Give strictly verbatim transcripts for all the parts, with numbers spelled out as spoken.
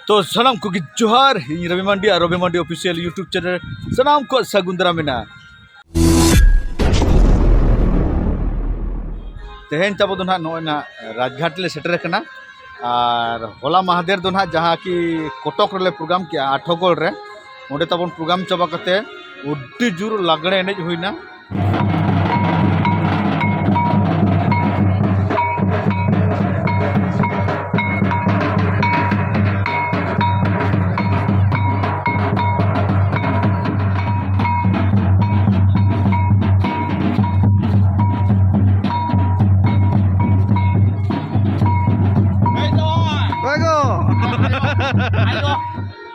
ᱛᱚ ᱥᱟᱱᱟᱢ ᱠᱚᱜᱮ ᱡᱚᱦᱟᱨ, ᱤᱧ ᱨᱚᱵᱤ ᱢᱟᱱᱰᱤ ᱟᱨ ᱨᱚᱵᱤ ᱢᱟᱱᱰᱤ ᱚᱯᱷᱤᱥᱤᱭᱟᱞ YouTube ᱪᱮᱱᱮᱞ ᱥᱟᱱᱟᱢ ᱠᱚᱣᱟᱜ ᱥᱟᱹᱜᱩᱱ ᱫᱟᱨᱟᱢ ᱢᱮᱱᱟᱜᱼᱟ᱾ ᱛᱮᱦᱮᱧ ᱛᱟᱵᱚ ᱫᱚ ᱱᱟᱦᱟᱜ ᱱᱚᱜᱼᱚᱭ ᱱᱟᱦᱟᱜ ᱨᱟᱡᱽᱜᱷᱟᱴ ᱞᱮ ᱥᱮᱴᱮᱨ ᱟᱠᱟᱱᱟ, ᱟᱨ ᱦᱚᱞᱟ ᱢᱟᱦᱫᱮᱨ ᱫᱚ ᱱᱟᱦᱟᱜ ᱡᱟᱦᱟᱸ ᱠᱤ ᱠᱚᱴᱚᱠ ᱨᱮᱞᱮ ᱯᱨᱳᱜᱨᱟᱢ ᱠᱮᱜᱼᱟ ᱟᱴᱷᱚᱜᱚᱲ ᱨᱮ, ᱚᱸᱰᱮ ᱛᱟᱵᱚᱱ ᱯᱨᱳᱜᱨᱟᱢ ᱪᱟᱵᱟ ᱠᱟᱛᱮ ᱟᱹᱰᱤ ᱡᱳᱨ ᱞᱟᱜᱽᱲᱮ ᱮᱱᱮᱡ ᱦᱩᱭᱱᱟ᱾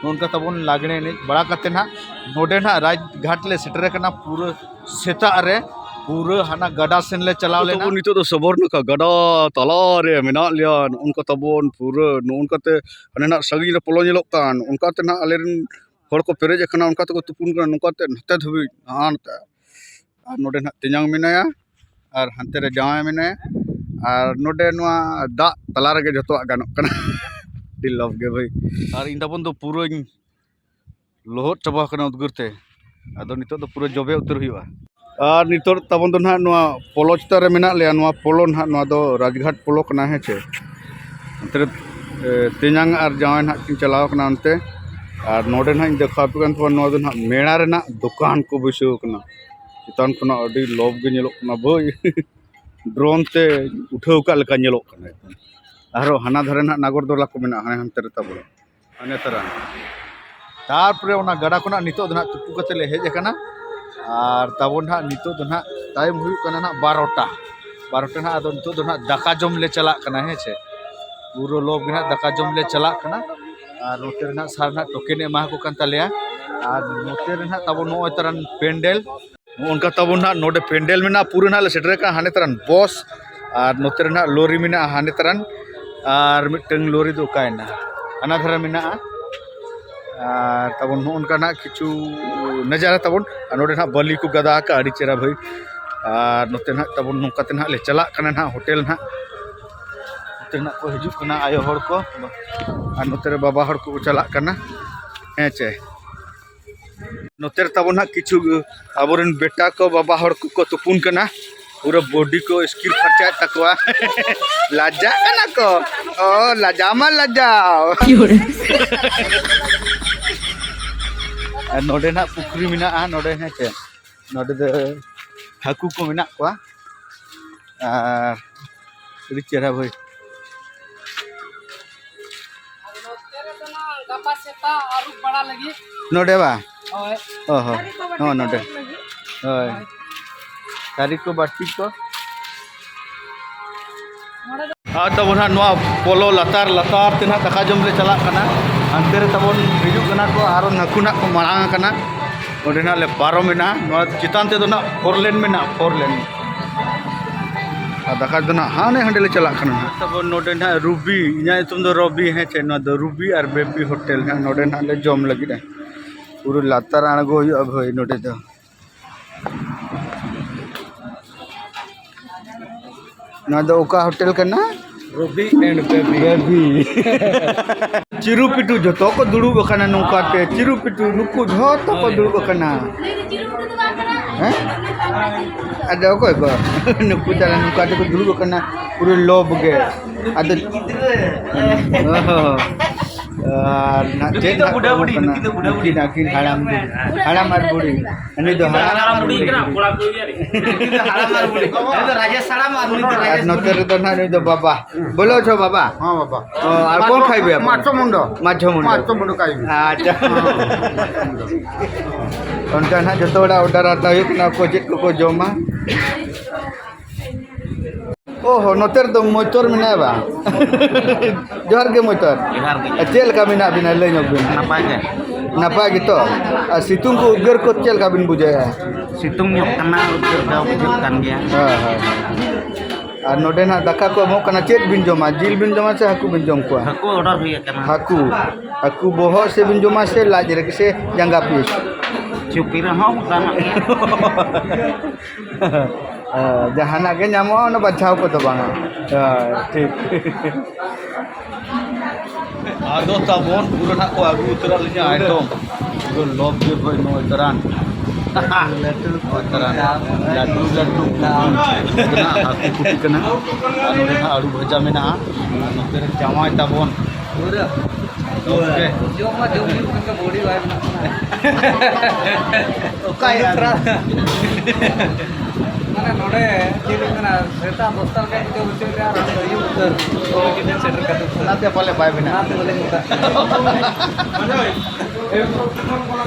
ᱱᱚᱝᱠᱟ ᱛᱟᱵᱚᱱ ᱞᱟᱜᱽᱲᱮ ᱮᱱᱮᱡ ᱵᱟᱲᱟ ᱠᱟᱛᱮ ᱱᱟᱦᱟᱜ ᱱᱚᱰᱮ ᱱᱟᱦᱟᱜ ᱨᱟᱡᱽᱜᱷᱟᱴ ᱞᱮ ᱥᱮᱴᱮᱨ ᱟᱠᱟᱱᱟ᱾ ᱯᱩᱨᱟᱹ ᱥᱮᱛᱟᱜ ᱨᱮ ᱯᱩᱨᱟᱹ ᱦᱟᱱᱟ ᱜᱟᱰᱟ ᱥᱮᱱ ᱞᱮ ᱪᱟᱞᱟᱣ ᱞᱮᱱᱟ᱾ ᱛᱟᱵᱚᱱ ᱱᱤᱛᱚᱜ ᱫᱚ ᱥᱚᱵᱚᱨ ᱱᱟᱠᱷᱟ ᱜᱟᱰᱟ ᱛᱟᱞᱟ ᱨᱮ ᱢᱮᱱᱟᱜ ᱞᱮᱭᱟ᱾ ᱱᱚᱜᱼᱚ ᱱᱚᱝᱠᱟ ᱛᱟᱵᱚᱱ ᱯᱩᱨᱟᱹ ᱱᱚᱜᱼᱚ ᱱᱚᱝᱠᱟ ᱛᱮ ᱦᱟᱱᱮ ᱱᱟᱜ ᱥᱟᱺᱜᱤᱧ ᱨᱮ ᱯᱚᱞᱚ ᱧᱮᱞᱚᱜ ᱠᱟᱱ, ᱚᱱᱠᱟ ᱛᱮ ᱱᱟᱜ ᱟᱞᱮ ᱨᱮᱱ ᱦᱚᱲ ᱠᱚ ᱯᱮᱨᱮᱡ ᱟᱠᱟᱱᱟ, ᱚᱱᱠᱟ ᱛᱮᱠᱚ ᱛᱩᱯᱩᱱ ᱠᱟᱱᱟ, ᱱᱚᱝᱠᱟ ᱛᱮ ᱱᱟᱛᱮ ᱫᱷᱟᱹᱵᱤᱡ ᱦᱟᱱᱛᱮ᱾ ᱟᱨ ᱱᱚᱰᱮ ᱱᱟᱜ ᱛᱮᱧᱟᱝ ᱢᱮᱱᱟᱭᱟ ᱟᱨ ᱦᱟᱱᱛᱮ ᱨᱮ ᱡᱟᱶᱟᱭ ᱢᱮᱱᱟᱭᱟ ᱟᱨ ᱱᱚᱰᱮ ᱱᱚᱣᱟ ᱫᱟᱜ ᱛᱟᱞᱟ ᱨᱮᱜᱮ ᱡᱚᱛᱚᱣᱟᱜ ᱜᱟᱱᱚᱜ ᱠᱟᱱᱟ᱾ ᱟᱹᱰᱤ ᱞᱚᱵᱷ ᱜᱮ ᱵᱷᱟᱹᱭ᱾ ᱟᱨ ᱤᱧ ᱛᱟᱵᱚᱱ ᱫᱚ ᱯᱩᱨᱟᱹᱧ ᱞᱚᱦᱚᱫ ᱪᱟᱵᱟ ᱟᱠᱟᱱᱟ ᱩᱫᱽᱜᱟᱹᱨ ᱛᱮ᱾ ᱟᱫᱚ ᱱᱤᱛᱚᱜ ᱫᱚ ᱯᱩᱨᱟᱹ ᱡᱚᱵᱮ ᱩᱛᱟᱹᱨ ᱦᱩᱭᱩᱜᱼᱟ᱾ ᱟᱨ ᱱᱤᱛᱚᱜ ᱛᱟᱵᱚᱱ ᱫᱚ ᱱᱟᱦᱟᱜ ᱱᱚᱣᱟ ᱯᱚᱞᱚ ᱪᱮᱛᱟᱱ ᱨᱮ ᱢᱮᱱᱟᱜ ᱞᱮᱭᱟ᱾ ᱱᱚᱣᱟ ᱯᱚᱞᱚ ᱱᱟᱦᱟᱜ, ᱱᱚᱣᱟ ᱫᱚ ᱨᱟᱡᱽᱜᱷᱟᱴ ᱯᱚᱞᱚ ᱠᱟᱱᱟ, ᱦᱮᱸ ᱪᱮ᱾ ᱚᱱᱛᱮ ᱨᱮ, ᱮ, ᱛᱮᱧᱟᱝ ᱟᱨ ᱡᱟᱶᱟᱭ ᱱᱟᱦᱟᱜ ᱠᱤᱱ ᱪᱟᱞᱟᱣ ᱠᱟᱱᱟ ᱚᱱᱛᱮ᱾ ᱟᱨ ᱱᱚᱰᱮ ᱱᱟᱦᱟᱜ ᱤᱧ ᱫᱮᱠᱷᱟᱣ ᱟᱯᱮ ᱠᱟᱱ ᱛᱟᱵᱚᱱᱟ, ᱱᱚᱣᱟ ᱫᱚ ᱱᱟᱦᱟᱜ ᱢᱮᱲᱟ ᱨᱮᱱᱟᱜ ᱫᱚᱠᱟᱱ ᱠᱚ ᱵᱟᱹᱭᱥᱟᱹᱣ ᱠᱟᱱᱟ᱾ ᱪᱮᱛᱟᱱ ᱠᱷᱚᱱᱟᱜ ᱟᱹᱰᱤ ᱞᱚᱵᱷ ᱜᱮ ᱧᱮᱞᱚᱜ ᱠᱟᱱᱟ ᱵᱷᱟᱹᱭ᱾ ᱰᱨᱳᱱ ᱛᱮ ᱩᱴᱷᱟᱹᱣ ᱠᱟᱜ ᱞᱮᱠᱟ ᱧᱮᱞᱚᱜ ᱠᱟᱱᱟ᱾ ᱟᱨᱦᱚᱸ ᱦᱟᱱᱟ ᱫᱷᱟᱨᱮ ᱱᱟᱦᱟᱜ ᱱᱟᱜᱚᱨ ᱫᱚᱞᱟ ᱠᱚ ᱢᱮᱱᱟᱜᱼᱟ, ᱦᱟᱱᱮ ᱦᱟᱱᱛᱮ ᱨᱮ ᱛᱟᱵᱚᱱ᱾ ᱦᱟᱱᱮ ᱛᱟᱨᱟ᱾ ᱛᱟᱨᱯᱚᱨᱮ ᱚᱱᱟ ᱜᱟᱰᱟ ᱠᱷᱚᱱᱟᱜ ᱱᱤᱛᱚᱜ ᱫᱚ ᱱᱟᱦᱟᱜ ᱛᱩᱯᱩ ᱠᱟᱛᱮ ᱞᱮ ᱦᱮᱡ ᱟᱠᱟᱱᱟ᱾ ᱟᱨ ᱛᱟᱵᱚᱱ ᱱᱟᱦᱟᱜ ᱱᱤᱛᱚᱜ ᱫᱚ ᱱᱟᱦᱟᱜ ᱴᱟᱭᱤᱢ ᱦᱩᱭᱩᱜ ᱠᱟᱱᱟ ᱱᱟᱦᱟᱜ ᱵᱟᱨᱚᱴᱟ᱾ ᱵᱟᱨᱚᱴᱟ ᱱᱟᱦᱟᱜ, ᱟᱫᱚ ᱱᱤᱛᱚᱜ ᱫᱚ ᱱᱟᱦᱟᱜ ᱫᱟᱠᱟ ᱡᱚᱢ ᱞᱮ ᱪᱟᱞᱟᱜ ᱠᱟᱱᱟ, ᱦᱮᱸ ᱪᱮ᱾ ᱯᱩᱨᱟᱹ ᱞᱚᱵ ᱜᱮ ᱱᱟᱦᱟᱜ ᱫᱟᱠᱟ ᱡᱚᱢ ᱞᱮ ᱪᱟᱞᱟᱜ ᱠᱟᱱᱟ᱾ ᱟᱨ ᱱᱚᱛᱮ ᱨᱮ ᱱᱟᱦᱟᱜ ᱥᱟᱨ ᱱᱟᱦᱟᱜ ᱴᱳᱠᱮᱱ ᱮ ᱮᱢᱟ ᱠᱚ ᱠᱟᱱ ᱛᱟᱞᱮᱭᱟ᱾ ᱟᱨ ᱱᱚᱛᱮ ᱨᱮ ᱱᱟᱦᱟᱜ ᱛᱟᱵᱚᱱ ᱱᱚᱜᱼᱚᱭ ᱛᱟᱨᱟᱱ ᱯᱮᱱᱰᱮᱞ᱾ ᱱᱚᱜᱼᱚ ᱱᱚᱝᱠᱟ ᱛᱟᱵᱚᱱ ᱱᱟᱦᱟᱜ ᱱᱚᱰᱮ ᱯᱮᱱᱰᱮᱞ ᱢᱮᱱᱟᱜᱼᱟ, ᱯᱩᱨᱟᱹ ᱱᱟᱦᱟᱜ ᱞᱮ ᱥᱮᱴᱮᱨ ᱟᱠᱟᱱᱟ᱾ ᱦᱟᱱᱮ ᱛᱟᱨᱟᱱ ᱵᱚᱥ ᱟᱨ ᱱᱚᱛᱮ ᱨᱮ ᱱᱟᱦᱟᱜ ᱞᱚᱨᱤ ᱢᱮᱱᱟᱜᱼᱟ, ᱦᱟᱱᱮ ᱛᱟᱨᱟᱱ ᱟᱨ ᱢᱤᱫᱴᱟᱝ ᱞᱚᱨᱤ ᱫᱚ ᱚᱠᱟᱭᱮᱱᱟ, ᱦᱟᱱᱟ ᱫᱷᱟᱨᱮ ᱢᱮᱱᱟᱜᱼᱟ᱾ ᱟᱨ ᱛᱟᱵᱚᱱ ᱱᱚᱜᱼᱚ ᱱᱚᱝᱠᱟ ᱱᱟᱦᱟᱜ ᱠᱤᱪᱷᱩ ᱱᱟᱡᱟᱨᱟ ᱛᱟᱵᱚᱱ, ᱟᱨ ᱱᱚᱰᱮ ᱱᱟᱦᱟᱜ ᱵᱟᱹᱞᱤ ᱠᱚ ᱜᱟᱫᱟ ᱟᱠᱟᱫᱼᱟ, ᱟᱹᱰᱤ ᱪᱮᱦᱨᱟ ᱵᱷᱟᱹᱭ᱾ ᱟᱨ ᱱᱚᱛᱮ ᱱᱟᱦᱟᱜ ᱛᱟᱵᱚᱱ ᱱᱚᱝᱠᱟ ᱛᱮ ᱱᱟᱦᱟᱜ ᱞᱮ ᱪᱟᱞᱟᱜ ᱠᱟᱱᱟ ᱱᱟᱦᱟᱜ ᱦᱳᱴᱮᱞ ᱱᱟᱦᱟᱜ᱾ ᱨᱮᱱᱟᱜ ᱠᱚ ᱦᱤᱡᱩᱜ ᱠᱟᱱᱟ ᱟᱭᱳ ᱦᱚᱲ ᱠᱚ, ᱟᱨ ᱱᱚᱛᱮ ᱨᱮ ᱵᱟᱵᱟ ᱦᱚᱲ ᱠᱚᱠᱚ ᱪᱟᱞᱟᱜ ᱠᱟᱱᱟ᱾ ᱦᱮᱸ ᱪᱮ? ᱱᱚᱛᱮ ᱨᱮ ᱛᱟᱵᱚᱱ ᱦᱟᱸᱜ ᱠᱤᱪᱷᱩ ᱟᱵᱚᱨᱮᱱ ᱵᱮᱴᱟ ᱠᱚ, ᱵᱟᱵᱟ ᱦᱚᱲ ᱠᱚᱠᱚ ᱛᱩᱯᱩᱱ ᱠᱟᱱᱟ, ᱯᱩᱨᱟᱹ ᱵᱚᱰᱤ ᱠᱚ ᱤᱥᱠᱤᱨ ᱯᱷᱟᱨᱪᱟᱭᱮᱫ ᱛᱟᱠᱚᱣᱟ᱾ ᱞᱟᱡᱟᱜ ᱠᱟᱱᱟ ᱠᱚ᱾ ᱚ, ᱞᱟᱡᱟᱣ ᱢᱟ ᱞᱟᱡᱟᱣ᱾ ᱟᱨ ᱱᱚᱰᱮ ᱱᱟᱜ ᱯᱩᱠᱷᱨᱤ ᱢᱮᱱᱟᱜᱼᱟ ᱱᱚᱰᱮ, ᱦᱮᱸ ᱪᱮ? ᱱᱚᱰᱮ ᱫᱚ ᱦᱟᱹᱠᱩ ᱠᱚ ᱢᱮᱱᱟᱜ ᱠᱚᱣᱟ᱾ ᱟᱨ ᱟᱹᱰᱤ ᱪᱮᱦᱨᱟ ᱵᱷᱟᱹᱭ᱾ ᱟᱫᱚ ᱱᱚᱛᱮ ᱨᱮᱫᱚ ᱱᱟᱜ ᱜᱟᱯᱟ ᱥᱮᱛᱟᱜ ᱟᱹᱨᱩᱵ ᱵᱟᱲᱟ ᱞᱟᱹᱜᱤᱫ᱾ ᱱᱚᱰᱮ ᱵᱟ? ᱦᱳᱭ᱾ ᱚ ᱦᱚᱸ᱾ ᱦᱚᱸ, ᱱᱚᱰᱮ᱾ ᱦᱳᱭ᱾ ᱛᱷᱟᱹᱨᱤ ᱠᱚ, ᱵᱟᱹᱴᱤ ᱠᱚ᱾ ᱟᱨ ᱛᱟᱵᱚᱱ ᱦᱟᱸᱜ ᱱᱚᱣᱟ ᱯᱚᱞᱚ ᱞᱟᱛᱟᱨ ᱞᱟᱛᱟᱨ ᱛᱮ ᱱᱟᱦᱟᱜ ᱫᱟᱠᱟ ᱡᱚᱢ ᱞᱮ ᱪᱟᱞᱟᱜ ᱠᱟᱱᱟ᱾ ᱦᱟᱱᱛᱮ ᱨᱮ ᱛᱟᱵᱚᱱ ᱦᱤᱡᱩᱜ ᱠᱟᱱᱟ ᱠᱚ, ᱟᱨᱚ ᱱᱟᱹᱠᱩ ᱱᱟᱦᱟᱜ ᱠᱚ ᱢᱟᱲᱟᱝ ᱟᱠᱟᱱᱟ᱾ ᱚᱸᱰᱮ ᱱᱟᱦᱟᱜ ᱞᱮ ᱯᱟᱨᱚᱢᱮᱱᱟ᱾ ᱱᱚᱣᱟ ᱪᱮᱛᱟᱱ ᱛᱮᱫᱚ ᱱᱟᱦᱟᱜ ᱯᱷᱳᱨ ᱞᱮᱱ ᱢᱮᱱᱟᱜᱼᱟ, ᱯᱷᱳᱨ ᱞᱮᱱ᱾ ᱟᱨ ᱫᱟᱠᱟ ᱫᱚ ᱱᱟᱦᱟᱜ ᱦᱟᱱᱮ ᱦᱟᱸᱰᱮ ᱞᱮ ᱪᱟᱞᱟᱜ ᱠᱟᱱᱟ ᱱᱟᱦᱟᱜ᱾ ᱛᱟᱵᱚᱱ ᱱᱚᱰᱮ ᱱᱟᱦᱟᱜ ᱨᱩᱵᱤ, ᱤᱧᱟᱹᱜ ᱧᱩᱛᱩᱢ ᱫᱚ ᱨᱚᱵᱤ, ᱦᱮᱸ ᱪᱮ? ᱱᱚᱣᱟ ᱫᱚ ᱨᱩᱵᱤ ᱟᱨ ᱵᱮᱵᱤ ᱦᱳᱴᱮᱞ ᱱᱟᱦᱟᱜ, ᱱᱚᱰᱮ ᱱᱟᱦᱟᱜ ᱞᱮ ᱡᱚᱢ ᱞᱟᱹᱜᱤᱫᱼᱟ᱾ ᱯᱩᱨᱟᱹ ᱞᱟᱛᱟᱨ ᱟᱬᱜᱚ ᱦᱩᱭᱩᱜᱼᱟ ᱵᱷᱟᱹᱭ ᱱᱚᱰᱮ ᱫᱚ᱾ ᱱᱚᱣᱟ ᱫᱚ ᱚᱠᱟ ᱦᱳᱴᱮᱞ ᱠᱟᱱᱟ? ᱨᱚᱵᱤ and ᱵᱮᱵᱤ᱾ ᱵᱮᱵᱤ᱾ ᱪᱤᱨᱩ ᱯᱤᱴᱩ ᱡᱚᱛᱚ ᱠᱚ ᱫᱩᱲᱩᱵ ᱟᱠᱟᱱᱟ ᱱᱚᱝᱠᱟ ᱛᱮ, ᱪᱤᱨᱩ ᱯᱤᱴᱩ ᱱᱩᱠᱩ ᱡᱚᱛᱚ ᱠᱚ ᱫᱩᱲᱩᱵ ᱟᱠᱟᱱᱟ᱾ ᱦᱮᱸ? ᱟᱫᱚ ᱚᱠᱚᱭ ᱠᱚ? ᱱᱩᱠᱩ ᱛᱟᱞᱟ ᱱᱚᱝᱠᱟ ᱛᱮᱠᱚ ᱫᱩᱲᱩᱵ ᱟᱠᱟᱱᱟ, ᱯᱩᱨᱟᱹ ᱞᱚᱵ ᱜᱮ᱾ ᱟᱫᱚ ᱚᱦᱚ᱾ ᱟᱨ ᱱᱟᱜ ᱪᱮᱫ ᱱᱟᱜ ᱠᱚ ᱮᱢᱚᱜ ᱠᱟᱱᱟ? ᱱᱩᱠᱤᱱ ᱟᱹᱠᱤᱱ ᱦᱟᱲᱟᱢ ᱵᱩᱲᱦᱤ, ᱦᱟᱲᱟᱢ ᱟᱨ ᱵᱩᱲᱦᱤ᱾ ᱩᱱᱤ ᱫᱚ ᱦᱟᱲᱟᱢ ᱟᱨ ᱵᱩᱲᱦᱤ ᱠᱟᱱᱟ, ᱠᱚᱲᱟ ᱠᱚ ᱤᱭᱟᱹ ᱨᱮ᱾ ᱩᱱᱤ ᱫᱚ ᱦᱟᱲᱟᱢ ᱟᱨ ᱵᱩᱲᱦᱤ᱾ ᱩᱱᱤ ᱫᱚ ᱨᱟᱡᱮᱥ ᱦᱟᱲᱟᱢ ᱟᱨ ᱩᱱᱤ ᱫᱚ ᱟᱨ ᱨᱟᱡᱮᱥ ᱱᱚᱛᱮ ᱵᱩᱲᱦᱤ᱾ ᱨᱮᱫᱚ ᱱᱟᱜ ᱱᱩᱭ ᱫᱚ ᱵᱟᱵᱟ᱾ ᱵᱚᱞᱚ ᱪᱚ ᱵᱟᱵᱟ᱾ ᱦᱚᱸ ᱵᱟᱵᱟ᱾ ᱚ, ᱟᱨ ᱠᱚᱱ ᱠᱷᱟᱭ ᱵᱮ ᱟᱯᱱᱟ? ᱢᱟᱪᱚ ᱢᱩᱱᱰᱚ᱾ ᱢᱟᱪᱚ ᱢᱩᱱᱰᱚ᱾ ᱢᱟᱪᱚ ᱢᱩᱱᱰᱚ ᱠᱷᱟᱭ ᱵᱮ᱾ ᱟᱪᱪᱷᱟ᱾ ᱦᱚᱸ, ᱢᱟᱪᱚ ᱢᱩᱱᱰᱚ᱾ ᱚᱱᱠᱟ ᱱᱟᱜ ᱡᱚᱛᱚ ᱦᱚᱲᱟᱜ ᱚᱰᱟᱨ ᱦᱟᱛᱟᱣ ᱦᱩᱭᱩᱜ ᱠᱟᱱᱟ, ᱚᱠᱚᱭ ᱪᱮᱫ ᱠᱚᱠᱚ ᱡᱚᱢᱟ᱾ ᱚ ᱦᱚᱸ, ᱱᱚᱛᱮ ᱨᱮᱫᱚ ᱢᱚᱪᱚᱨ ᱢᱮᱱᱟᱭᱟ ᱵᱟ? ᱡᱚᱦᱟᱨ ᱜᱮ ᱢᱚᱪᱚᱨ᱾ ᱡᱚᱦᱟᱨ ᱜᱮ᱾ ᱪᱮᱫ ᱞᱮᱠᱟ ᱢᱮᱱᱟᱜ ᱵᱤᱱᱟ ᱞᱟᱹᱭ ᱧᱚᱜ ᱵᱤᱱ? ᱱᱟᱯᱟᱭ ᱜᱮ᱾ ᱱᱟᱯᱟᱭ ᱜᱮᱛᱚ? ᱟᱨ ᱥᱤᱛᱩᱝ ᱠᱚ ᱩᱫᱽᱜᱟᱹᱨ ᱠᱚ ᱪᱮᱫ ᱞᱮᱠᱟ ᱵᱤᱱ ᱵᱩᱡᱷᱟᱹᱣᱮᱫᱼᱟ? ᱥᱤᱛᱩᱝ ᱧᱚᱜ ᱠᱟᱱᱟ, ᱩᱫᱽᱜᱟᱹᱨ ᱫᱚ ᱵᱩᱡᱷᱟᱹᱜ ᱠᱟᱱ ᱜᱮᱭᱟ᱾ ᱦᱳᱭ, ᱦᱳᱭ᱾ ᱟᱨ ᱱᱚᱰᱮ ᱱᱟᱜ ᱫᱟᱠᱟ ᱠᱚ ᱮᱢᱚᱜ ᱠᱟᱱᱟ, ᱪᱮᱫ ᱵᱤᱱ ᱡᱚᱢᱟ? ᱡᱤᱞ ᱵᱤᱱ ᱡᱚᱢᱟ ᱥᱮ ᱦᱟᱹᱠᱩ ᱵᱤᱱ ᱡᱚᱢ ᱠᱚᱣᱟ? ᱦᱟᱹᱠᱩ ᱚᱰᱟᱨ ᱦᱩᱭ ᱟᱠᱟᱱᱟ᱾ ᱦᱟᱹᱠᱩ᱾ ᱦᱟᱹᱠᱩ ᱵᱚᱦᱚᱜ ᱥᱮ ᱵᱤᱱ ᱡᱚᱢᱟ ᱥᱮ ᱞᱟᱡ ᱨᱮ ᱥᱮ ᱡᱟᱸᱜᱟ ᱯᱤᱥ? ᱪᱩᱯᱤ ᱨᱮᱦᱚᱸ ᱜᱟᱱᱚᱜ ᱜᱮᱭᱟ᱾ ᱡᱟᱦᱟᱱᱟᱜ ᱜᱮ ᱧᱟᱢᱚᱜᱼᱟ, ᱚᱱᱟ ᱵᱟᱪᱷᱟᱣ ᱠᱚᱫᱚ ᱵᱟᱝᱟ᱾ ᱦᱳᱭ, ᱴᱷᱤᱠ᱾ ᱟᱫᱚ ᱛᱟᱵᱚᱱ ᱯᱩᱨᱟᱹ ᱱᱟᱜ ᱠᱚ ᱟᱹᱜᱩ ᱩᱛᱟᱹᱨᱟᱜ ᱞᱤᱧᱟ item᱾ ᱯᱩᱨᱟᱹ ᱞᱚᱵᱽ ᱜᱮ ᱵᱷᱟᱹᱭ ᱱᱚᱜᱼᱚᱭ ᱛᱟᱨᱟᱱ᱾ ᱞᱟᱹᱴᱩ ᱱᱚᱜᱼᱚᱭ ᱛᱟᱨᱟᱱ᱾ ᱞᱟᱹᱴᱩ ᱞᱟᱹᱴᱩ ᱠᱟᱱᱟ, ᱦᱟᱹᱠᱩ ᱠᱩᱴᱤ ᱠᱟᱱᱟ᱾ ᱟᱨ ᱱᱚᱰᱮ ᱱᱟᱜ ᱟᱹᱞᱩ ᱵᱷᱟᱡᱟ ᱢᱮᱱᱟᱜᱼᱟ᱾ ᱟᱨ ᱱᱚᱛᱮ ᱨᱮ ᱡᱟᱶᱟᱭ ᱛᱟᱵᱚᱱ᱾ ᱯᱩᱨᱟᱹ᱾ ᱜᱚᱢᱠᱮ᱾ ᱡᱚᱢ ᱢᱟ ᱡᱚᱢ ᱦᱩᱭᱩᱜ ᱠᱟᱱ ᱜᱮ, body ᱵᱟᱭ ᱵᱮᱱᱟᱜ ᱠᱟᱱᱟ᱾ ᱚᱠᱟᱭ ᱟᱨ? ᱢᱟᱱᱮ ᱱᱚᱰᱮ ᱪᱮᱫ ᱤᱧ ᱢᱮᱱᱟ, ᱥᱮᱛᱟᱜ ᱫᱚᱥᱴᱟ ᱞᱮᱠᱟ ᱡᱩᱫᱤ ᱦᱚᱪᱚᱭ ᱨᱮ ᱟᱨ ᱟᱹᱭᱩᱵ ᱩᱛᱟᱹᱨ ᱠᱚᱢᱤᱴᱤ ᱴᱷᱮᱱ ᱥᱮᱴᱮᱨ ᱠᱟᱛᱮ᱾ ᱚᱱᱟᱛᱮ ᱯᱟᱞᱮ ᱵᱟᱭ ᱵᱮᱱᱟᱜ᱾ ᱚᱱᱟᱛᱮ ᱵᱟᱞᱮ ᱢᱮᱛᱟᱜ ᱠᱟᱱᱟ᱾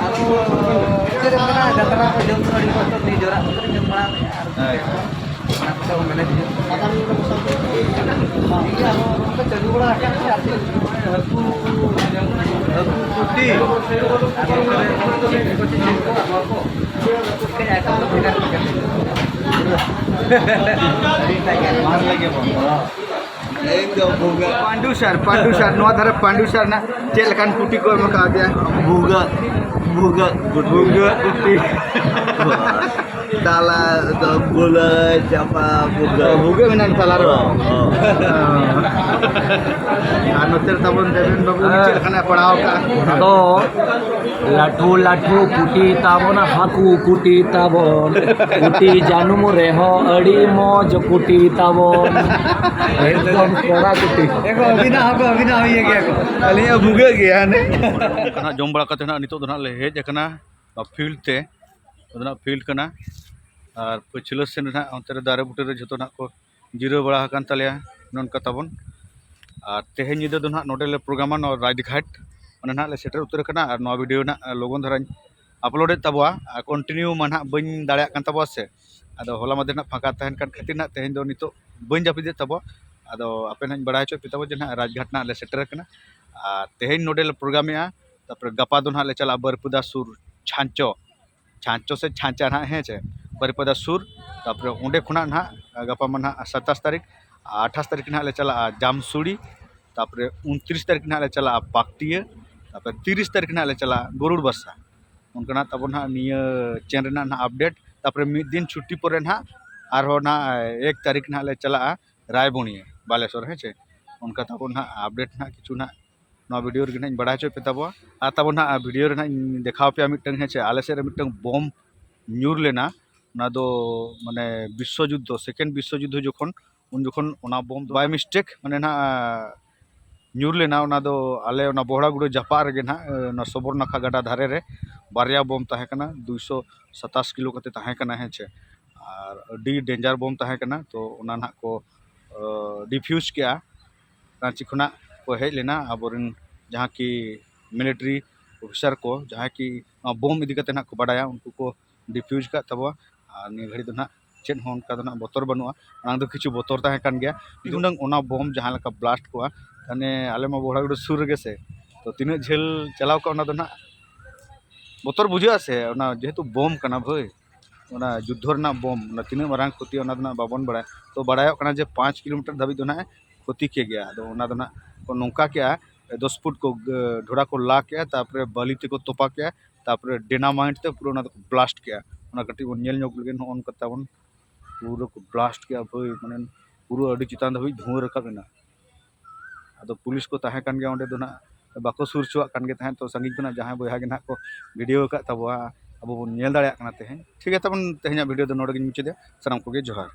ᱟᱫᱚ ᱪᱮᱫ ᱮᱢ ᱢᱮᱱᱟ, ᱡᱟᱛᱨᱟ ᱠᱚ ᱡᱚᱢ ᱧᱩ ᱟᱹᱰᱤ ᱠᱚᱥᱴᱚ, ᱱᱤᱡᱮᱨᱟᱜ ᱠᱚᱛᱮ ᱡᱚᱢ ᱵᱟᱲᱟ ᱞᱮᱫᱼᱟ ᱟᱨ ᱦᱳᱭ᱾ ᱚᱱᱟ ᱠᱚᱫᱚ ᱢᱮᱱᱮᱡ ᱦᱩᱭᱩᱜ ᱠᱟᱱᱟ᱾ ᱴᱷᱤᱠ ᱜᱮᱭᱟ, ᱟᱫᱚ ᱱᱚᱝᱠᱟ ᱪᱟᱹᱞᱩ ᱵᱟᱲᱟ ᱟᱠᱟᱱ ᱜᱮᱭᱟ ᱟᱨ ᱪᱮᱫ ᱦᱟᱹᱠᱩ, ᱦᱟᱹᱠᱩ ᱯᱩᱴᱷᱤ, ᱟᱨ ᱱᱚᱛᱮ ᱨᱮ ᱪᱮᱫ ᱠᱚ ᱪᱮᱫ ᱠᱚ ᱱᱚᱣᱟ ᱠᱚ᱾ ᱠᱟᱹᱡ item ᱫᱚ ᱵᱷᱮᱜᱟᱨ ᱧᱚᱜ ᱜᱮᱭᱟ᱾ ᱯᱩᱨᱟᱹ ᱟᱹᱰᱤ ᱮᱴᱟᱜ ᱜᱮᱭᱟ᱾ ᱢᱟᱨ ᱞᱮᱜᱮ ᱵᱚᱱ᱾ ᱮᱠᱫᱚᱢ ᱵᱷᱩᱜᱟᱹᱜ᱾ ᱯᱟᱱᱰᱩ ᱥᱟᱨ, ᱯᱟᱱᱰᱩ ᱥᱟᱨ, ᱱᱚᱣᱟ ᱫᱷᱟᱨᱮ ᱯᱟᱱᱰᱩ ᱥᱟᱨ ᱨᱮᱱᱟᱜ ᱪᱮᱫ ᱞᱮᱠᱟᱱ ᱯᱩᱴᱷᱤ ᱠᱚ ᱮᱢ ᱟᱠᱟᱫᱮᱭᱟ? ᱵᱷᱩᱜᱟᱹᱜ, ᱵᱷᱩᱜᱟᱹᱜ ᱯᱩᱴᱷᱤ᱾ ᱵᱷᱩᱜᱟᱹᱜ ᱯᱩᱴᱷᱤ᱾ ᱛᱟᱞᱟ ᱫᱚ ᱜᱩᱞᱟᱹ ᱪᱟᱯᱟ ᱵᱷᱩᱜᱟᱹᱜ᱾ ᱵᱷᱩᱜᱟᱹᱜ ᱢᱮᱱᱟᱜᱼᱟ ᱛᱟᱞᱟ ᱨᱮ᱾ ᱦᱚᱸ, ᱦᱚᱸ᱾ ᱟᱨ ᱱᱚᱛᱮ ᱨᱮ ᱛᱟᱵᱚᱱ ᱫᱮᱵᱮᱱ ᱵᱟᱹᱵᱩ ᱪᱮᱫ ᱞᱮᱠᱟᱱᱟᱜ ᱯᱟᱲᱟᱣ ᱠᱟᱜᱼᱟ? ᱟᱫᱚ ᱞᱟᱹᱴᱷᱩ ᱞᱟᱹᱴᱷᱩ ᱯᱩᱴᱷᱤ ᱛᱟᱵᱚᱱ, ᱦᱟᱹᱠᱩ ᱯᱩᱴᱷᱤ ᱛᱟᱵᱚᱱ, ᱯᱩᱴᱷᱤ ᱡᱟᱹᱱᱩᱢ ᱨᱮᱦᱚᱸ ᱟᱹᱰᱤ ᱢᱚᱡᱽ ᱯᱩᱴᱷᱤ ᱛᱟᱵᱚᱱ᱾ ᱮᱠᱫᱚᱢ ᱠᱚᱲᱟ ᱯᱩᱴᱷᱤ᱾ ᱮᱠᱫᱚᱢ ᱟᱹᱵᱤᱱᱟᱜ ᱦᱚᱸᱠᱚ, ᱟᱹᱵᱤᱱᱟᱜ ᱦᱚᱸ ᱤᱭᱟᱹ ᱜᱮᱭᱟ ᱠᱚ᱾ ᱟᱹᱞᱤᱧᱟᱜ ᱵᱷᱩᱜᱟᱹᱜ ᱜᱮᱭᱟ ᱦᱟᱱᱮ᱾ ᱚᱱᱠᱟ ᱱᱟᱜ ᱡᱚᱢ ᱵᱟᱲᱟ ᱠᱟᱛᱮ ᱱᱟᱜ ᱱᱤᱛᱚᱜ ᱫᱚ ᱱᱟᱜ ᱞᱮ ᱦᱮᱡ ᱟᱠᱟᱱᱟ ᱱᱚᱣᱟ field ᱛᱮ᱾ ᱟᱫᱚ ᱱᱟᱜ field ᱠᱟᱱᱟ᱾ ᱟᱨ ᱯᱟᱹᱪᱷᱞᱟᱹ ᱥᱮᱱ ᱨᱮ ᱱᱟᱜ ᱚᱱᱛᱮ ᱨᱮ ᱫᱟᱨᱮ ᱵᱩᱴᱟᱹ ᱨᱮ ᱡᱷᱚᱛᱚ ᱱᱟᱜ ᱠᱚ ᱡᱤᱨᱟᱹᱣ ᱵᱟᱲᱟ ᱟᱠᱟᱱ ᱛᱟᱞᱮᱭᱟ ᱱᱚᱝᱠᱟ ᱛᱟᱵᱚᱱ᱾ ᱟᱨ ᱛᱮᱦᱮᱧ ᱧᱤᱫᱟᱹ ᱫᱚ ᱱᱟᱦᱟᱜ ᱱᱚᱰᱮ ᱞᱮ ᱯᱨᱳᱜᱨᱟᱢᱟ, ᱱᱚᱣᱟ ᱨᱟᱡᱽᱜᱷᱟᱴ᱾ ᱚᱸᱰᱮ ᱱᱟᱦᱟᱜ ᱞᱮ ᱥᱮᱴᱮᱨ ᱩᱛᱟᱹᱨ ᱟᱠᱟᱱᱟ᱾ ᱟᱨ ᱱᱚᱣᱟ ᱵᱷᱤᱰᱤᱭᱳ ᱱᱟᱦᱟᱜ ᱞᱚᱜᱚᱱ ᱫᱷᱟᱨᱟᱧ ᱟᱯᱞᱳᱰᱮᱫ ᱛᱟᱵᱚᱣᱟ᱾ ᱟᱨ ᱠᱚᱱᱴᱤᱱᱤᱭᱩ ᱢᱟ ᱱᱟᱦᱟᱜ ᱵᱟᱹᱧ ᱫᱟᱲᱮᱭᱟᱜ ᱠᱟᱱ ᱛᱟᱵᱚᱣᱟ ᱥᱮ, ᱟᱫᱚ ᱦᱚᱞᱟ ᱢᱟᱫᱷᱮᱨ ᱱᱟᱦᱟᱜ ᱯᱷᱟᱸᱠᱟ ᱛᱟᱦᱮᱱ ᱠᱟᱱ ᱠᱷᱟᱹᱛᱤᱨ ᱱᱟᱦᱟᱜ ᱛᱮᱦᱮᱧ ᱫᱚ ᱱᱤᱛᱚᱜ ᱵᱟᱹᱧ ᱡᱟᱹᱯᱤᱫᱮᱫ ᱛᱟᱵᱚᱣᱟ᱾ ᱟᱫᱚ ᱟᱯᱮ ᱱᱟᱦᱟᱜ ᱤᱧ ᱵᱟᱲᱟᱭ ᱦᱚᱪᱚᱭᱮᱫ ᱯᱮ ᱛᱟᱵᱚᱣᱟ ᱡᱮ ᱱᱟᱦᱟᱜ ᱨᱟᱡᱽᱜᱷᱟᱴ ᱱᱟᱦᱟᱜ ᱞᱮ ᱥᱮᱴᱮᱨ ᱟᱠᱟᱱᱟ᱾ ᱟᱨ ᱛᱮᱦᱮᱧ ᱱᱚᱰᱮ ᱞᱮ ᱯᱨᱳᱜᱨᱟᱢᱮᱫᱼᱟ, ᱛᱟᱨᱯᱚᱨᱮ ᱜᱟᱯᱟ ᱫᱚ ᱱᱟᱦᱟᱜ ᱞᱮ ᱪᱟᱞᱟᱜᱼᱟ ᱵᱟᱹᱨᱤᱯᱟᱫᱟ ᱥᱩᱨ ᱪᱷᱟᱸᱪᱚ᱾ ᱪᱷᱟᱸᱪᱚ ᱥᱮ ᱪᱷᱟᱸᱪᱟ ᱱᱟᱦᱟᱜ, ᱦᱮᱸ ᱪᱮ, ᱵᱟᱹᱨᱤᱯᱟᱫᱟ ᱥᱩᱨ᱾ ᱛᱟᱨᱯᱚᱨᱮ ᱚᱸᱰᱮ ᱠᱷᱚᱱᱟᱜ ᱱᱟᱦᱟᱜ ᱜᱟᱯᱟ ᱢᱟ ᱱᱟᱦᱟᱜ ᱥᱟᱛᱟᱥ ᱛᱟᱹᱨᱤᱠᱷ, ᱟᱨ ᱟᱴᱷᱟᱥ ᱛᱟᱹᱨᱤᱠᱷ ᱱᱟᱦᱟᱜ ᱞᱮ ᱪᱟᱞᱟᱜᱼᱟ ᱡᱟᱢᱥᱩᱲᱤ, ᱛᱟᱨᱯᱚᱨᱮ ᱩᱱᱛᱨᱤᱥ ᱛᱟᱹᱨᱤᱠᱷ ᱱᱟᱦᱟᱜ ᱞᱮ ᱪᱟᱞᱟᱜᱼᱟ ᱯᱟᱠᱴᱤᱭᱟᱹ, ᱛᱟᱨᱯᱚᱨᱮ ᱛᱤᱨᱤᱥ ᱛᱟᱹᱨᱤᱠᱷ ᱱᱟᱦᱟᱜ ᱞᱮ ᱪᱟᱞᱟᱜᱼᱟ ᱜᱚᱨᱩᱲ ᱵᱟᱥᱟ᱾ ᱚᱱᱠᱟᱱᱟᱜ ᱛᱟᱵᱚᱱ ᱱᱟᱦᱟᱜ ᱱᱤᱭᱟᱹ ᱪᱮᱱ ᱨᱮᱱᱟᱜ ᱱᱟᱦᱟᱜ ᱟᱯᱰᱮᱴ᱾ ᱛᱟᱨᱯᱚᱨᱮ ᱢᱤᱫ ᱫᱤᱱ ᱪᱷᱩᱴᱤ ᱯᱚᱨᱮ ᱱᱟᱦᱟᱜ ᱟᱨᱦᱚᱸ ᱱᱟᱦᱟᱜ ᱮᱠ ᱛᱟᱹᱨᱤᱠᱷ ᱱᱟᱦᱟᱜ ᱞᱮ ᱪᱟᱞᱟᱜᱼᱟ ᱨᱟᱭᱵᱚᱱᱤᱭᱟᱹ ᱵᱟᱞᱮᱥᱚᱨ, ᱦᱮᱸ ᱪᱮ᱾ ᱚᱱᱠᱟ ᱛᱟᱵᱚᱱ ᱱᱟᱦᱟᱜ ᱟᱯᱰᱮᱴ ᱱᱟᱦᱟᱜ ᱠᱤᱪᱷᱩ ᱱᱟᱦᱟᱜ ᱱᱚᱣᱟ ᱵᱷᱤᱰᱤᱭᱳ ᱨᱮᱜᱮ ᱱᱟᱦᱟᱜ ᱤᱧ ᱵᱟᱲᱟᱭ ᱦᱚᱪᱚᱭ ᱯᱮ ᱛᱟᱵᱚᱱᱟ᱾ ᱟᱨ ᱛᱟᱵᱚᱱ ᱱᱟᱦᱟᱜ ᱵᱷᱤᱰᱤᱭᱳ ᱨᱮ ᱱᱟᱦᱟᱜ ᱤᱧ ᱫᱮᱠᱷᱟᱣ ᱯᱮᱭᱟ ᱢᱤᱫᱴᱟᱝ, ᱦᱮᱸ ᱪᱮ, ᱟᱞᱮ ᱥᱮᱫ ᱨᱮ ᱢᱤᱫᱴᱟᱝ ᱵᱳᱢ ᱧᱩᱨ ᱞᱮᱱᱟ᱾ ᱚᱱᱟ ᱫᱚ ᱢᱟᱱᱮ ᱵᱤᱥᱥᱚ ᱡᱩᱫᱽᱫᱷᱚ, ᱥᱮᱠᱮᱱᱰ ᱵᱤᱥᱥᱚ ᱡᱩᱫᱽᱫᱷᱚ ᱡᱚᱠᱷᱚᱱ, ᱩᱱ ᱡᱚᱠᱷᱚᱱ ᱚᱱᱟ ᱵᱳᱢ by mistake ᱢᱟᱱᱮ ᱱᱟᱦᱟᱜ ᱧᱩᱨ ᱞᱮᱱᱟ᱾ ᱚᱱᱟ ᱫᱚ ᱟᱞᱮ ᱚᱱᱟ ᱵᱚᱦᱲᱟᱜᱩᱲᱟᱹ ᱡᱟᱯᱟᱜ ᱨᱮᱜᱮ ᱱᱟᱦᱟᱜ, ᱚᱱᱟ ᱥᱚᱵᱚᱨᱱᱟᱠᱷᱟ ᱜᱟᱰᱟ ᱫᱷᱟᱨᱮ ᱨᱮ ᱵᱟᱨᱭᱟ ᱵᱳᱢ ᱛᱟᱦᱮᱸ ᱠᱟᱱᱟ, ᱫᱩᱭᱥᱚ ᱥᱟᱛᱟᱥ ᱠᱤᱞᱳ ᱠᱟᱛᱮ ᱛᱟᱦᱮᱸ ᱠᱟᱱᱟ, ᱦᱮᱸ ᱪᱮ᱾ ᱟᱨ ᱟᱹᱰᱤ ᱰᱮᱧᱡᱟᱨ ᱵᱳᱢ ᱛᱟᱦᱮᱸ ᱠᱟᱱᱟ᱾ ᱛᱚ ᱚᱱᱟ ᱱᱟᱦᱟᱜ ᱠᱚ ᱰᱤᱯᱷᱤᱭᱩᱡᱽ ᱠᱮᱜᱼᱟ᱾ ᱨᱟᱺᱪᱤ ᱠᱷᱚᱱᱟᱜ ᱠᱚ ᱦᱮᱡ ᱞᱮᱱᱟ ᱟᱵᱚᱨᱮᱱ ᱡᱟᱦᱟᱸ ᱠᱤ ᱢᱤᱞᱤᱴᱟᱨᱤ ᱚᱯᱷᱤᱥᱟᱨ ᱠᱚ, ᱡᱟᱦᱟᱸᱭ ᱠᱤ ᱱᱚᱣᱟ ᱵᱳᱢ ᱤᱫᱤ ᱠᱟᱛᱮ ᱱᱟᱦᱟᱜ ᱠᱚ ᱵᱟᱰᱟᱭᱟ, ᱩᱱᱠᱩ ᱠᱚ ᱰᱤᱯᱷᱤᱭᱩᱡᱽ ᱠᱟᱜ ᱛᱟᱵᱚᱣᱟ᱾ ᱟᱨ ᱱᱤᱭᱟᱹ ᱜᱷᱟᱹᱲᱤᱡ ᱫᱚ ᱱᱟᱦᱟᱜ ᱪᱮᱫ ᱦᱚᱸ ᱚᱱᱠᱟ ᱫᱚ ᱱᱟᱦᱟᱜ ᱵᱚᱛᱚᱨ ᱵᱟᱹᱱᱩᱜᱼᱟ᱾ ᱦᱩᱱᱟᱹᱝ ᱚᱱᱟ ᱵᱳᱢ ᱡᱟᱦᱟᱸ ᱞᱮᱠᱟ ᱵᱞᱟᱥᱴ ᱠᱚᱜᱼᱟ, ᱢᱟᱱᱮ ᱟᱞᱮ ᱢᱟ ᱵᱚᱦᱲᱟᱜᱩᱲᱟᱹ ᱥᱩᱨ ᱨᱮᱜᱮ ᱥᱮ, ᱛᱚ ᱛᱤᱱᱟᱹᱜ ᱡᱷᱟᱹᱞ ᱪᱟᱞᱟᱣ ᱠᱚᱜᱼᱟ ᱚᱱᱟ ᱫᱚ ᱱᱟᱦᱟᱜ ᱵᱚᱛᱚᱨ ᱵᱩᱡᱷᱟᱹᱜᱼᱟ ᱥᱮ, ᱚᱱᱟ ᱡᱮᱦᱮᱛᱩ ᱵᱳᱢ ᱠᱟᱱᱟ ᱵᱷᱟᱹᱭ, ᱚᱱᱟ ᱡᱩᱫᱽᱫᱷᱚ ᱨᱮᱱᱟᱜ ᱵᱳᱢ, ᱚᱱᱟ ᱛᱤᱱᱟᱹᱜ ᱢᱟᱨᱟᱝ ᱠᱷᱚᱛᱤ ᱚᱱᱟ ᱫᱚ ᱱᱟᱦᱟᱜ ᱵᱟᱵᱚᱱ ᱵᱟᱲᱟᱭᱟ᱾ ᱛᱚ ᱵᱟᱲᱟᱭᱚᱜ ᱠᱟᱱᱟ ᱡᱮ ᱯᱟᱸᱪ ᱠᱤᱞᱳᱢᱤᱴᱟᱨ ᱫᱷᱟᱹᱵᱤᱡ ᱫᱚ ᱱᱟᱦᱟᱜ ᱠᱷᱚᱛᱤ ᱠᱮᱫ ᱜᱮᱭᱟ᱾ ᱟᱫᱚ ᱚᱱᱟ ᱫᱚ ᱱᱟᱦᱟᱜ ᱠᱚ ᱱᱚᱝᱠᱟ ᱠᱮᱜᱼᱟ, ᱫᱚᱥ ᱯᱷᱩᱴ ᱠᱚ ᱜ-, ᱰᱷᱚᱲᱟ ᱠᱚ ᱞᱟ ᱠᱮᱜᱼᱟ, ᱛᱟᱨᱯᱚᱨᱮ ᱵᱟᱹᱞᱤ ᱛᱮᱠᱚ ᱛᱚᱯᱟ ᱠᱮᱜᱼᱟ, ᱛᱟᱨᱯᱚᱨᱮ ᱰᱮᱱᱟᱢᱟᱭᱤᱴ ᱛᱮ ᱯᱩᱨᱟᱹ ᱚᱱᱟ ᱫᱚᱠᱚ ᱵᱞᱟᱥᱴ ᱠᱮᱜᱼᱟ᱾ ᱚᱱᱟ ᱠᱟᱹᱴᱤᱡ ᱵᱚᱱ ᱧᱮᱞ ᱧᱚᱜ ᱞᱮᱜᱮ, ᱱᱚᱜᱼᱚ ᱱᱚᱝᱠᱟ ᱛᱟᱵᱚᱱ ᱯᱩᱨᱟᱹ ᱠᱚ ᱵᱞᱟᱥᱴ ᱠᱮᱜᱼᱟ ᱵᱷᱟᱹᱭ, ᱢᱟᱱᱮ ᱯᱩᱨᱟᱹ ᱟᱹᱰᱤ ᱪᱮᱛᱟᱱ ᱫᱷᱟᱹᱵᱤᱡ ᱫᱷᱩᱣᱟᱹ ᱨᱟᱠᱟᱵ ᱮᱱᱟ᱾ ᱟᱫᱚ ᱯᱩᱞᱤᱥ ᱠᱚ ᱛᱟᱦᱮᱸ ᱠᱟᱱ ᱜᱮᱭᱟ ᱚᱸᱰᱮ ᱫᱚ ᱱᱟᱦᱟᱜ, ᱵᱟᱠᱚ ᱥᱩᱨ ᱦᱚᱪᱚᱣᱟᱜ ᱠᱟᱱ ᱜᱮ ᱛᱟᱦᱮᱸᱫ᱾ ᱛᱚ ᱥᱟᱺᱜᱤᱧ ᱠᱷᱚᱱᱟᱜ ᱡᱟᱦᱟᱸᱭ ᱵᱚᱭᱦᱟ ᱜᱮ ᱱᱟᱦᱟᱜ ᱠᱚ ᱵᱷᱤᱰᱤᱭᱳ ᱟᱠᱟᱫ ᱛᱟᱵᱚᱣᱟ, ᱟᱵᱚ ᱵᱚᱱ ᱧᱮᱞ ᱫᱟᱲᱮᱭᱟᱜ ᱠᱟᱱᱟ ᱛᱮᱦᱮᱧ᱾ ᱴᱷᱤᱠ ᱜᱮᱭᱟ, ᱛᱟᱵᱚᱱ ᱛᱮᱦᱮᱧᱟᱜ ᱵᱷᱤᱰᱤᱭᱳ ᱫᱚ ᱱᱚᱰᱮ ᱜᱤᱧ ᱢᱩᱪᱟᱹᱫᱟ᱾ ᱥᱟᱱᱟᱢ ᱠᱚᱜᱮ ᱡᱚᱦᱟᱨ᱾